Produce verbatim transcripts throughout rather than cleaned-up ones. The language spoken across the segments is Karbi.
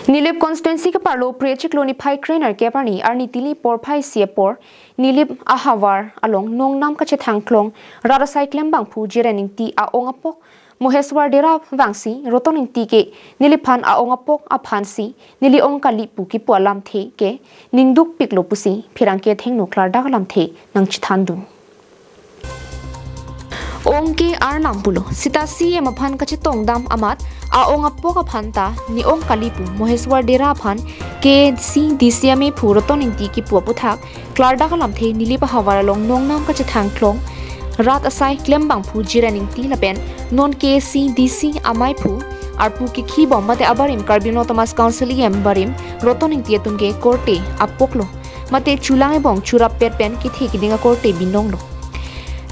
Nilip constituency keparlo Phre chiklo niphai krenerkep arni arni tili porphai isi apor Nilip ahavar along nongnam kachethang klong rat asai klembangphu Jiren Ingti a-ong apok Moheswar Dera vangsi Roton Ingti ke neliphan a-ong apok aphansi neli ong kali pu kipu alamthe ke ningdukpiklo pusi pherangke thengno klardak alamthe nangchethandun. Ong ke arnam pulo. Sita C M aphan kachetongdam amat a-ong apok aphan ta ne-ong kali pu Moheswar Dera aphan K A C D C amephu Roton Ingti kipu aputhak klardak alamthe Nilip ahavar along nongnam kachethang klong rat asai klembangphu Jiren Ingti lapen non K A C D C amaiphu arpu kikhibom mate abarim Karbi Anglong Autonomous Council E M barim Roton Ingti atum ke korte apoklo mate chulang ebong churap pet pen kethe keding akorte binonglo.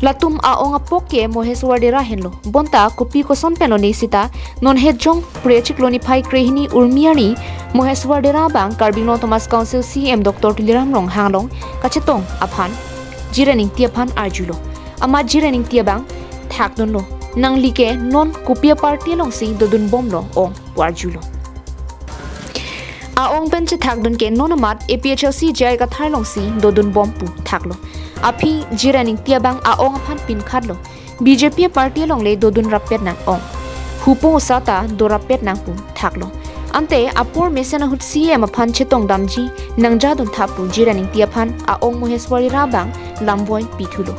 Latum a-ong apok ke Moheswar Dera henlo. Bonta kopi koson pen lone sita non hetjong Phre chiklo niphai krehini urmi arni Moheswar Dera abang Karbi Anglong Autonomous Council C M Doctor Tuliram Ronghang along kachetong aphan Jiren Ingti aphan arjulo. Amat Jiren Ingti abang thakdunlo. Nangli ke non kopi aparty alongsi dodunbomlo ong pu arjulo. A-ong pen chethakdun ke non amat A P H L C J I Kathar alongsi dodunbom pu thaklo. Aphi Jiren Ingti abang a-ong aphan pinkhatlo. B J P aparty alongle dodun rappet nang ong. Hupo osa ta do rappet nang pu thaklo. Ante apor mesen ahut C M aphan chetongdamji nangjaduntha pu Jiren Ingti aphan a-ong Moheswar Dera abang lamvoi pithulo.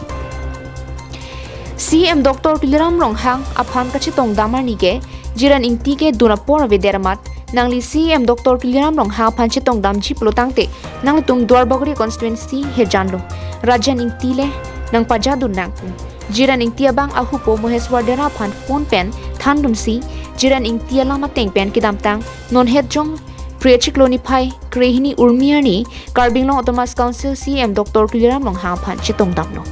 C M Doctor Tuliram Ronghang aphan kachetongdam arni ke Jiren Ingti ke dun apor avedet amat nangli C M Doctor Tuliram Ronghang aphan chetongdamji pulotangte nanglitum Duarbagori constituency hejanlo. Rajen Ingti le nangpajadun nang pu Jiren Ingti abang ahupo Moheswar Dera aphan phone pen thandunsi Jiren Ingti alam ateng pen kedamtang non hetjong Phre chiklo niphai krehini urmi arni Karbi Anglong Autonomous Council C M Doctor Tuliram Ronghang aphan chetongdamlo.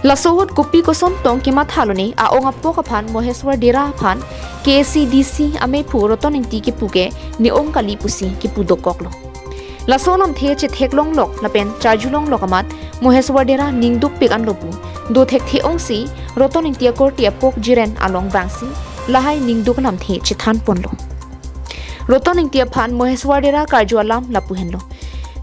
Laso ahut kopi koson tong kemathalone a-ong apok aphan Moheswar Dera aphan K A C D C amephu Roton Ingti kipu ke ne-ong kali pusi kipu dokoklo. Laso alamthe chetheklong lok lapen charjulong lok amat Moheswar Dera ningdukpik anlo pu do thekthe ongsi Roton Ingti akorte apok Jiren along vangsi lahai ningduk alamthe chethanponlo. Roton Ingti aphan Moheswar Dera karju alam lapu henlo.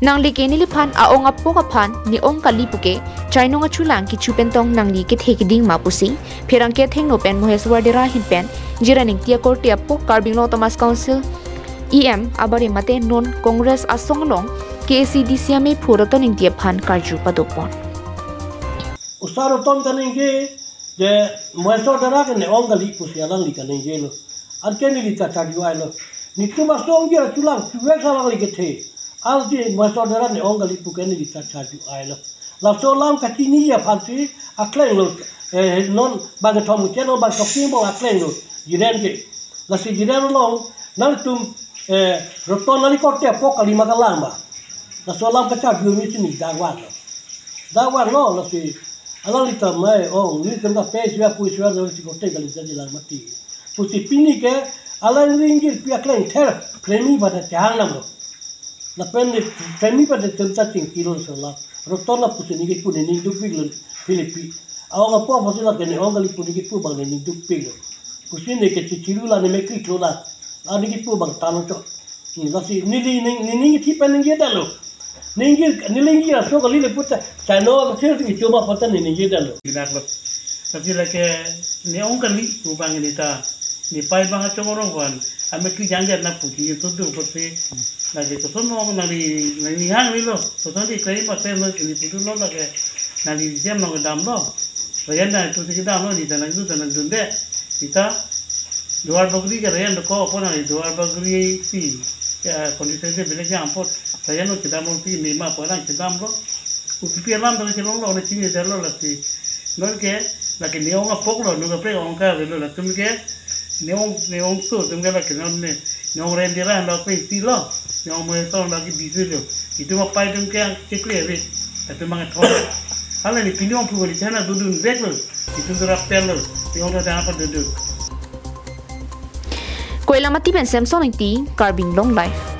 Nangli ke neliphan a-ong apok aphan ne-ong kali pu ke chainong achulang kichu pen tong nangli kethe keding ma pusi pherangke thengno pen Moheswar Dera ahin pen Jiren Ingti akorte apok Karbi Anglong Autonomous Council E M abarim mate non Congress asong along K A C D C amephu Roton Ingti aphan karju padopon. Osa Roton kaningje, je Moheswar Dera ke ne-ong kali pusi alangli kaningjelo. Anke neli ta charju-ailo. Netum asong je achulang chuvek alangli kethe. Anke Moheswar Dera ne-ong kali pu ke neli ta charju-ailo. Laso alam kachiniji aphansi aklenglo, eh, non bangkethom ke non bangtokti bong aklenglo. Jiren ke. Lasi Jiren along nangtum, eh, Roton nangli korte apok kali ma kalang ba. Laso alam kacharju misi ne dak vanglo. Dak vanglo lasi alangli ta mai ong, netum ta pe sua pu sua lasi korte kali jadi lang mati. Pusi pini ke alangli ingjirpi akleng ther premi pada chehang namlo. Lapen ne premi pada temta chingkilo so la. Roton lapusi ne kipu ne ningdukpiklo Philipi. A-ong apok pusi lake ne-ong kali pu ne kipu abang ne ningdukpiklo. Pusi ne ke chichiru la ne mekriklo la. La ne kipu abang talo cho. Hmm, lasi neli ning, ne ningje pen ningjedetlo. Ningje, neli ningje aso kali le puta. Chano la sir kichoma pata ne ningjedetlo. Ginaklo. Lasi lake ne-ong kali pu abang ne ta. Ne pai abang achong rong van. Ame kejang jat na pu ki tu du pusi. Lake koson nong nangli, nangli hang ni lo. Koson di kai ma tem lo, ne pu tu lo lake. Nangli jam nong damlo. Rayan na tu si kedamlo, ne ta nangdun ta nangdunde. Ne ta Duarbagori ke rayan dokok apot nangli Duarbagori si, ya, constituency belek jam apot. Rayan lo kedamlo si ne ma apot nang kedamlo. U P P alam ta kelonglo ne chinidetlo lasi. Non ke, lake ne-ong apoklo, non kaprek ong ka avelo latum ke, ne-ong, ne-ongso atum ke lake non ne, ne-ong Rendera lo pe silo, ne-ong Moheswar lo ke bisilo. Itum apai atum ke chekle ave, atum angthor. Hala ne pini ongphu kali chana dodunveklo, itum tu rappetlo, ne-ong ta apa dodun. Koilamati pen Samson Ingti, Karbi Anglong Live.